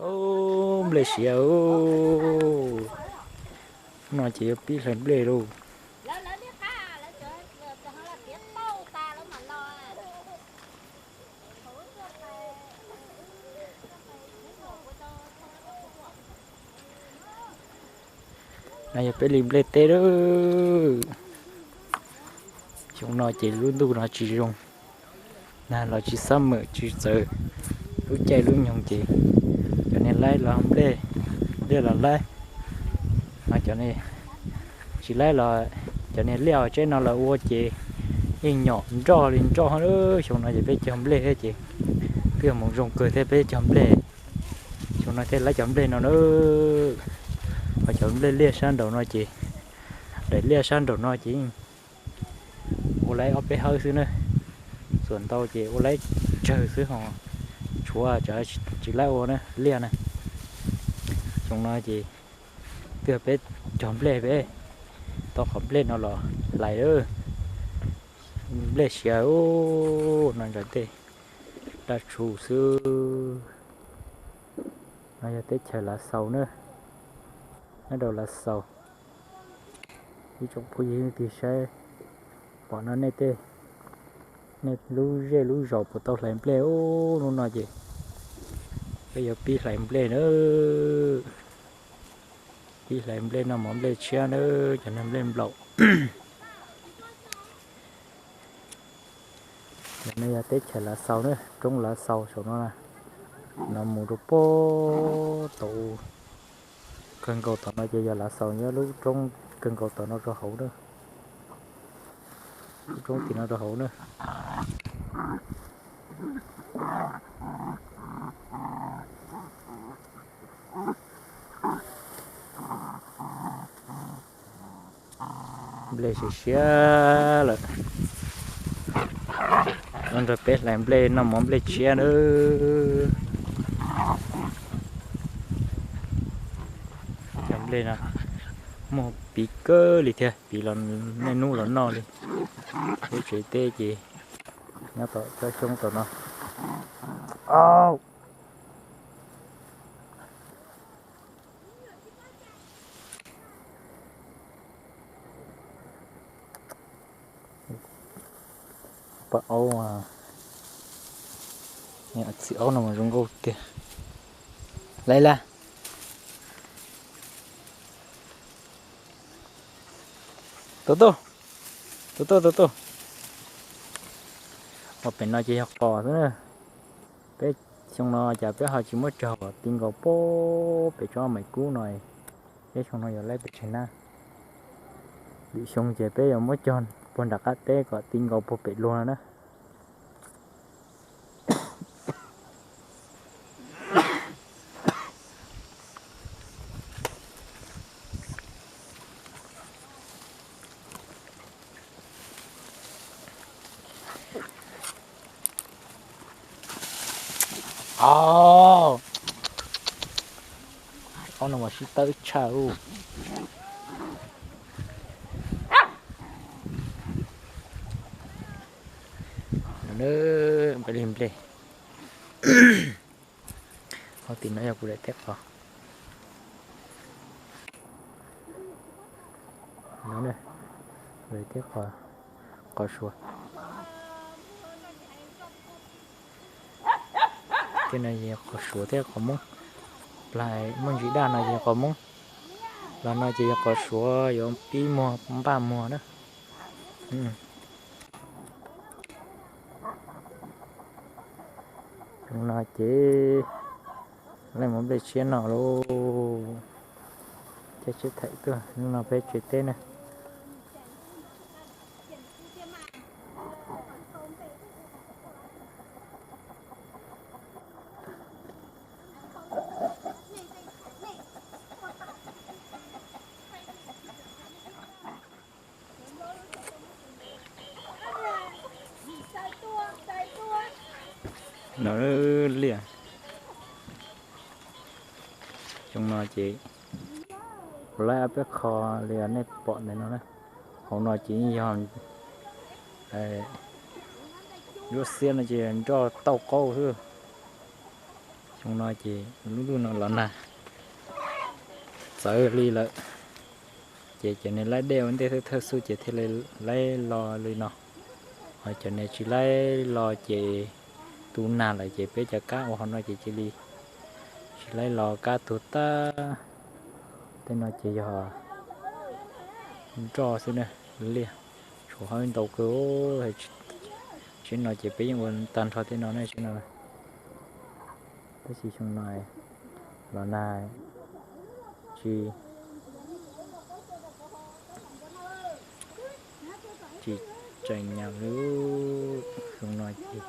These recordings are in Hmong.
Nplej siav, no ces yuav pib hlais nplej lauj. No yog peb li nplej teb lawm. Xyoo no ces lub ntuj no tsis zoo, nag los tsis xab mem tsis txawv, lub caij lub nyoog ces cov niag laib los nplej, liaj los laib, cov tsis laib los, cov niag liaj tseb no los ua ces yeej nyom nroj li nroj. Xyoo no ces peb cog nplej thiab ces twb yog mus zoo kawg thiab peb cog nplej. Xyoo no thiaj laib cov nplej no na. Ho cov nplej liaj sab nraum no ces, daim liaj sab nraum no ces yeej ua laib ob peb hawb xwb na. Txuas ntau ces ua laib tsawg xwb ho, tshuav tsis laib ua na liaj na. Xyoo no ces twb yog peb cog nplej, peb tau qhov nplej no los hlais. Nplej siav no ntsaws tej daj tshuv xwb. No yog teb chaws Lav Xaus na, nyob rau Lav Xaus. Ib tsoom phooj ywg tig saib, pom no nej tej, nej lub zej lub zos puas tau hlais nplej? Ub, hnub no ces peb yuav pib hlais nplej na. Pib hlais nplej noj mov nplej tshiab na, cov niag nplej nplaum. No yog teb chaws Lav Xaus na, roob Lav Xaus saum no na. No mus rau pem tom, kawg nkaus tom no ces yog Lav Xaus, nyob lub roob kawg nkaus tom no rau hauv na. Lub roob tim no rau hauv na. Nplej siav siav lawm, los nrog peb hlais nplej noj mov nplej tshiab nawb. Cov nplej no muaj piv kawg li thiab, piv los niaj hnub los noj li. Lub tsev teb ces nyob tom tsob xyoob tom no. Paj aub, txiv aub no mas zoo nkauj tiag. Laiv lawm. Tus tuj, tus tuj, tus tuj. Ua pem no ces yog qos xwb na. Peb xyoo no cas peb ho tsis muab cog kom ti nkaus pem tsob maim kub no. Peb xyoo no yuav laib pem tsev na. Lwm xyoo ces peb yuav muab cog puag nram qab teb kom ti nkaus puag pem luag no na. Ob no mas sib tawb tshaj ub. Nplej, nplej. Ho tim no yog kuv daim teb qos. Daim teb qos, qos suav. Tej no yog qos suav thiab qos moob. Plag muaj ntsis daj no yog qos moob, los no ces yog qos suav yuav pib muag npaj muag na. No ces leej muab nplej tshiab no lauj. Caij tsheb thaim tuaj, hnub no peb tsev teb na. No liaj, xyoo no ces kuv laib ob peb qho li nej pom ntawm no na. Hauv no ces yog yuav xiab no ces nroj tauj qaub xwb. Xyoo no ces lub ntuj no los nag txawv li lawm, ces cov niag laib dej ua ntej thawj thawj xub ces thiaj li laib los li no. Ho cov niag tsis laib los ces tu nag lawm ces peb cov kab ua hauv no ces cia li tsis laib los, kab tuag tag. Tej no ces yog nroj xwb na, liaj tshuav hauv ntau kawg. Tsev no ces peb yeej ua tag nrho tej no ne, tsev no. Tab sis xyoo no los nag tsis, tsis tseem nyam li. Xyoo no ces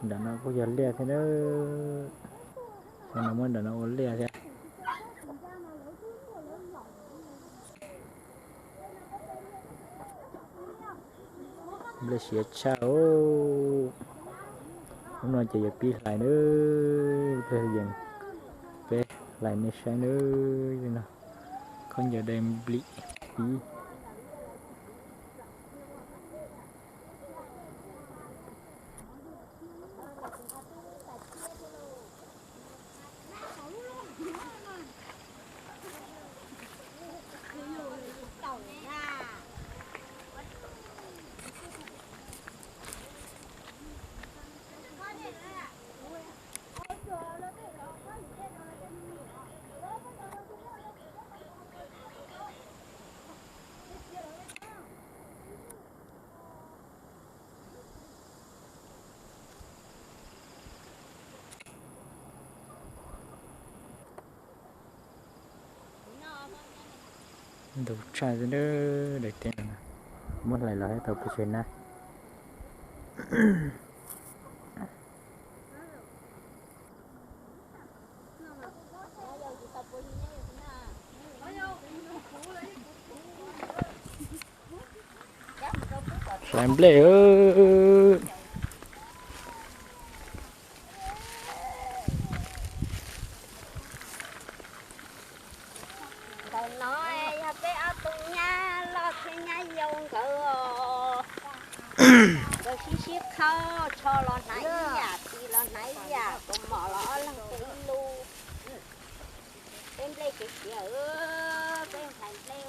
nram no kuj yog liaj thiab na. Xyoo no muab nram no ua liaj thiab. Nplej siav tshaj. Hnub no ces yuav pib hlais nawb, peb yees, peb hlais nej saib nawb. Khaub ncaws dai nplim pib. Ntau tshaj xwb, daim teb no muab hlais los thiab tau pes tsawg nab. Hlais nplej. Ntawm no yog peb ob tug nyab loj thiab nyab yau nkawd os. Nkawd sib sib qhaub, tsho los hnav ib yam, ris los hnav ib yam, kaus mom los ob leeg tus ib lub. Peb nplej siav siav, peb hlais nplej.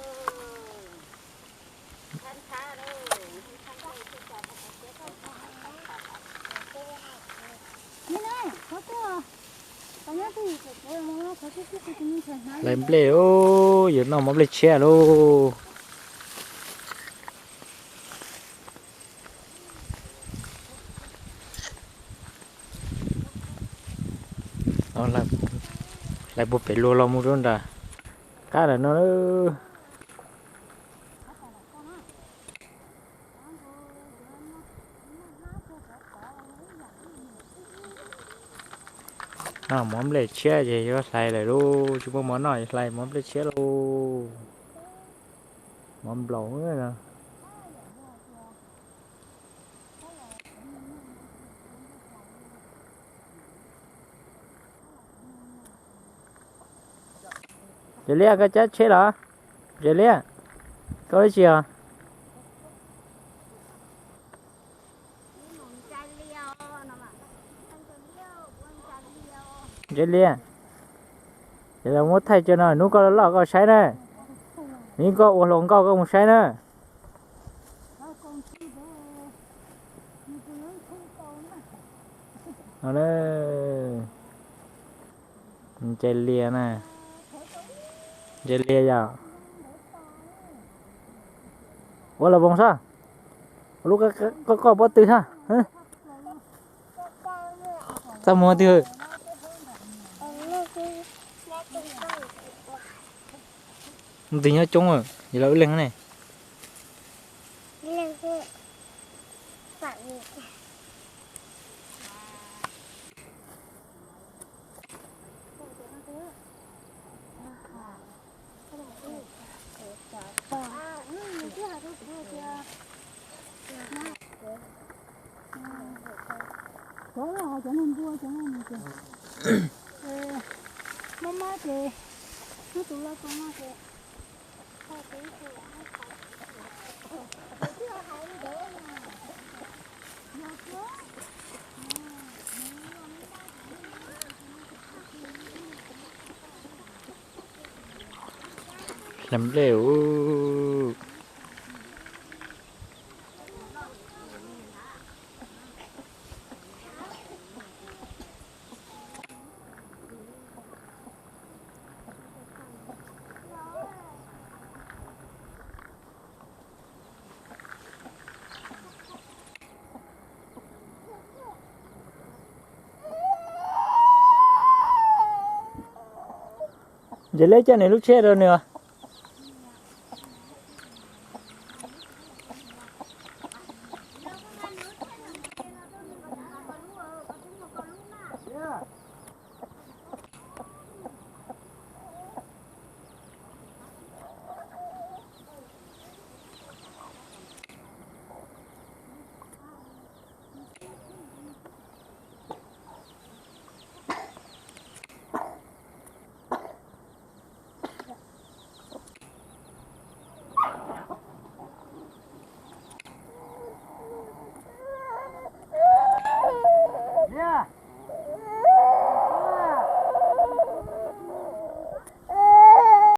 Hlais nplej, yuav noj mov nplej tshiab lauj. Hlais puag pem luag los mus rau nram qab lawm no. Noj mov nplej tshiab ces yuav hlais lawm lauj, tsis muaj mov noj hlais mov nplej tshiab lauj. Mov nplaum no. Tsis Liab, koj cab tsheb los? Tsis Liab, koj ua dab tsi os? Tsis Liab, ces los muab thaij tso no, hnub koj loj loj koj saib na. Hnub koj ua hluas nkauj koj mus saib na. Tsis Liab na, Tsis Liab yog ua los voos soj, ua lub koj koj pob tw soj. Txaj muag twg? Tus nyob coob, yog lawv ib leeg ne. Cov los cov no npua cov no ces mob mob ces muab tus loj tus no ces Hlais nplej. Ntses leb coj nws lub tsheb rau nws.